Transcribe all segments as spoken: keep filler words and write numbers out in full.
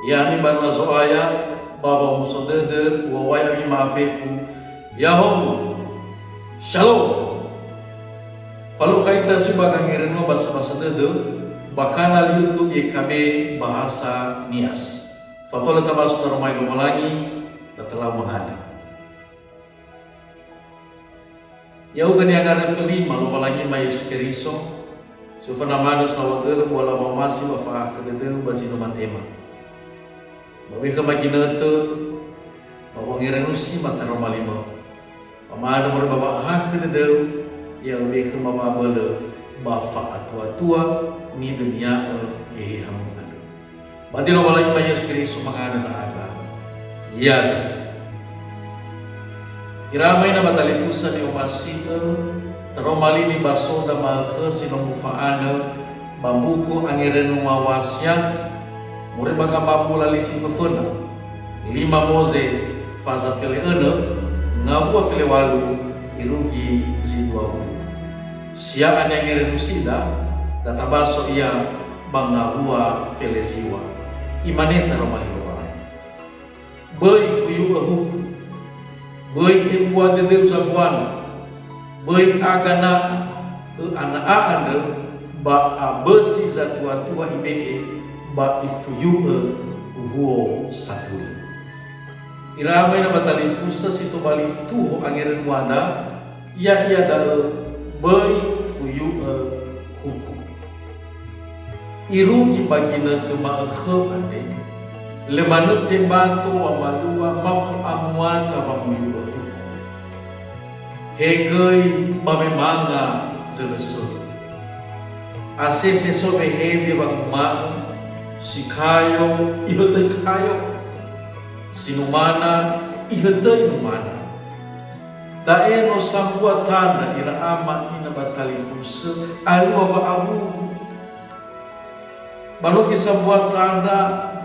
Ya'ami banua Zo'aya, ba wa'omuso dödö, uŵa'o'ai ami ma'afefu. Ya'ahowu. Shalom. Falukha ita zui ba gangerönua basabasa dödö, ba kanal YouTube Y K B Bahasa Nias. Fatola tabaso taroma li Lowalangi, na talau mangandrö. Ya'ugö ni'angarö fölima Lowalangi ma Yesu Keriso, si oföna manö saohagölö buala wa'omasi ba fa'ahakhö dödöu ba zi no matema. Ba ube'e khöma ginötö, ba u'angerönusi ma taroma limöu. Ba ma'andrö moroi ba wa'ahakhö dödöu, ya'ube'e khöma wa'abölö ba fa'atuatua nidönia'ö Gehehamö andrö. Ba di Lowalangi ba Yesu Keriso mangandrö ndra'aga. Ya'ia. Ira ama ina ba talifusö ni'omasi'ö, taroma li nibasoda ma'ökhö si no mufa'anö ba mbuku Angerönua Wasiat, moroi ba gambakula li si föföna, lima Moze faza fele önö, ngawua fele walu, irugi zi dua wulu. Sia'a ni'angerönusida, da tabaso ia ba ngawua fele ziŵa. Imane taroma li Lowalangi. Böi fuyu'ö huku. Böi ebua dödöu zambuana. Böi agana'a, ö'ana'a andrö, ba abösi zatuatua ibe'e, ba ifuyu'ö huhuo satulö. Ira ama ina ba talifusö si tobali tuho angerönuada, ya'ia da'ö, böi fuyu'ö huku. Irugi ba ginötö ma'ökhö andre, lö manö tebato wamalua ma fa'amuata wamuyu'ö huku. He göi ba wemanga zölösölö. Asese so wehede wanguma'ö, si kayo ihötöi kayo, si numana ihötöi numana. Da'e no sambua tandra ira ama ina ba talifusö alua wa'awuwu. Ba no gisambua tandra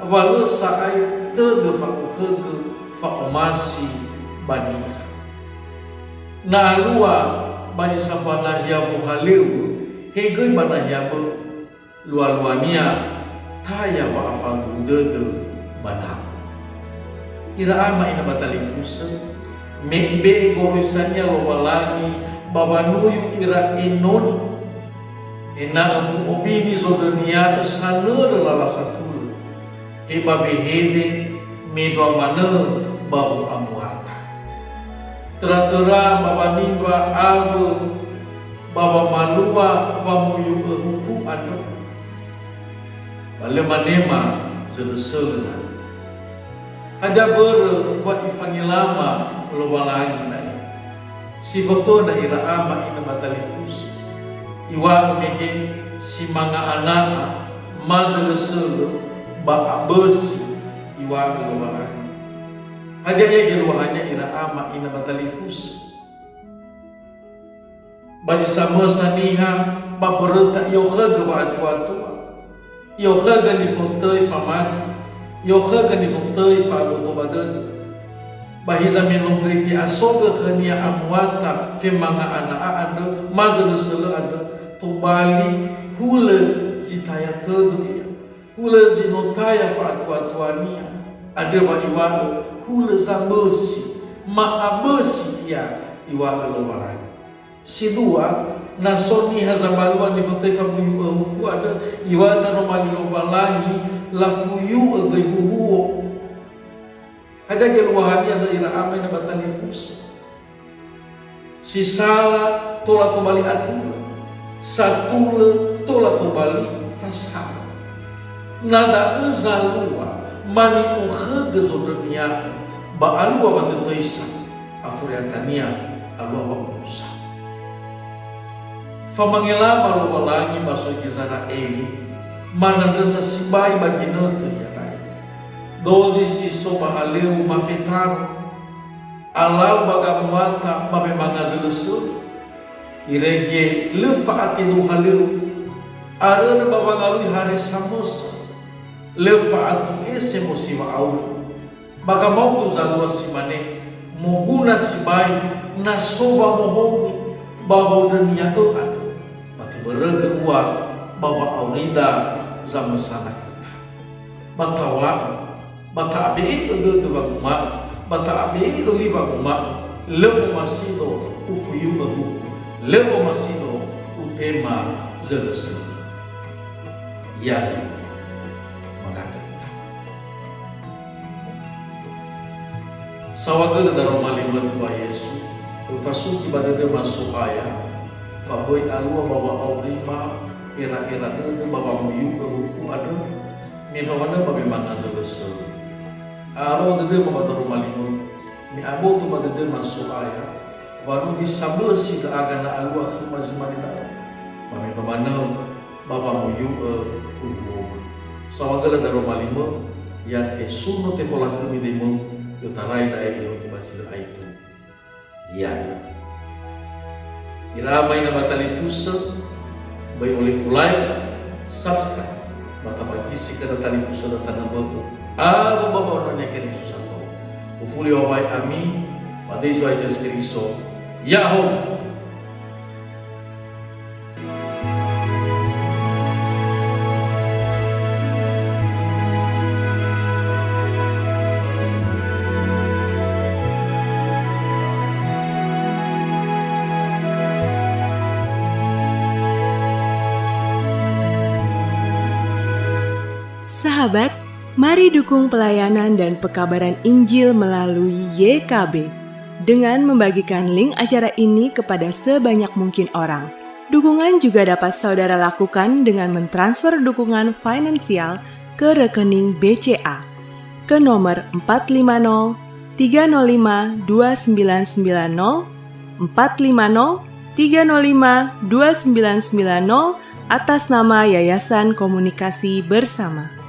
wa lö sa'ae tödö fa'okhögö fa'omasi ba niha. Na alua ba zi sambua nahia wohalöŵö, he göi ba nahia bö'ö. Lualuania taya wa'afaduhu dödö ba nawö. Ira ama ina ba talifusö, me ibe'e goroisania Lowalangi ba wanuyu ira enoni, ena'ö mu'obini zondrönia'ö sanörö lala satulö, he ba wehede mendrua manö ba wo'amuata. Töra-töra ba wanindrua awö ba wamalua wamuyu'ö huku andrö, ba lö manema zölösölö na. Hadia mbörö wa ifangelama Lowalangi na'e? Si föföna ira ama ina ba talifusö. Iŵa'ö mege si manga ana'a, ma zölösölö, ba abösi iŵa'ö Lowalangi. Hadia ia geluahania ira ama ina ba talifusö? Ba zi samösa niha ba mböröta i'okhögö wa'atuatua, i'okhögö nifotöi famati, i'okhögö nifotöi fa'aboto ba dödö. Ba hiza me no göi te'asogö khönia amuata femanga ana'a andrö, ma zölösölö andrö, tobali hulö zi taya tödö ia. Hulö zi no taya fa'atuatuania, andrö wa iŵa'ö hulö zabösi, ma abösi ia iŵa'ö Lowalangi. Si dua, na so niha zambalua nifotöi famuyu'ö huku andrö, iŵa'ö taroma li Lowalangi, lafuyu'ö göi huhuo. Hadia geluahania da'ö ira ama ina ba talifusö? Si sala tola tobali atulö, satulö tola tobali fasala. Na da'ö zalua ma ni'okhögö zondrönia'ö ba alua watötöisa, afuriatania alua wa'urusa. Famangelama Lowalangi ba soi Gizera'eli, manandrösa sibai ba ginötö iada'e. Dozi si so ba alöŵö ma fetaro, alau ba gamuata ba memanga zölösölö. Irege lö fa'atedou halöŵö, arönö ba wangalui hare samösa, lö fa'atu'ese mo si wa'auri. Ba gamaudu zalua si mane, moguna sibai na so wamohouni ba wondrönia'ö andrö, ba tebörögö ua ba wa'aurida zamösana ita. Ba taŵa'ö, Ba ta'abe'e'ö dödö wanguma'ö, ba ta'abe'e'ö li wanguma'ö, lö omasido ufuyu'ö huku, lö omasido utema zölösögö. Iada'e, mangandrö ita. Saohagölö daroma li-Mö, Tuha Yesu, öfasugi ba dödöma So'aya, fa böi alua ba wa'aurima era-era dödö ba wamuyu'ö huku andrö, me no manö ba me manga zölösögö. A'aro'ö dödöma ba daroma li-Mö, me aboto ba dödöma So'aya, wa no gisambösi ndra'aga na alua khöma zi mane da'ö, ba me no manö ba wamuyu'ö huhuoma. Saohagölö daroma li-Mö, ya tesuno tefolakhömi döi-Mö, i'otarai da'e irugi ba zi lö aetu. Iada'e. Ira ama ina ba talifusö, böi olifu like, subscribe, ba tabagisi khöda talifusö da tanö bö'ö, awö ba wa'aurania Keriso sato. Ufuli wawai ami, ba döi Zo'aya Yesu Keriso. Ya'ahowu! Sahabat, mari dukung pelayanan dan pekabaran Injil melalui Y K B dengan membagikan link acara ini kepada sebanyak mungkin orang. Dukungan juga dapat saudara lakukan dengan mentransfer dukungan finansial ke rekening B C A ke nomor empat lima nol tiga nol lima dua sembilan sembilan nol, empat lima nol tiga nol lima dua sembilan sembilan nol, atas nama Yayasan Komunikasi Bersama.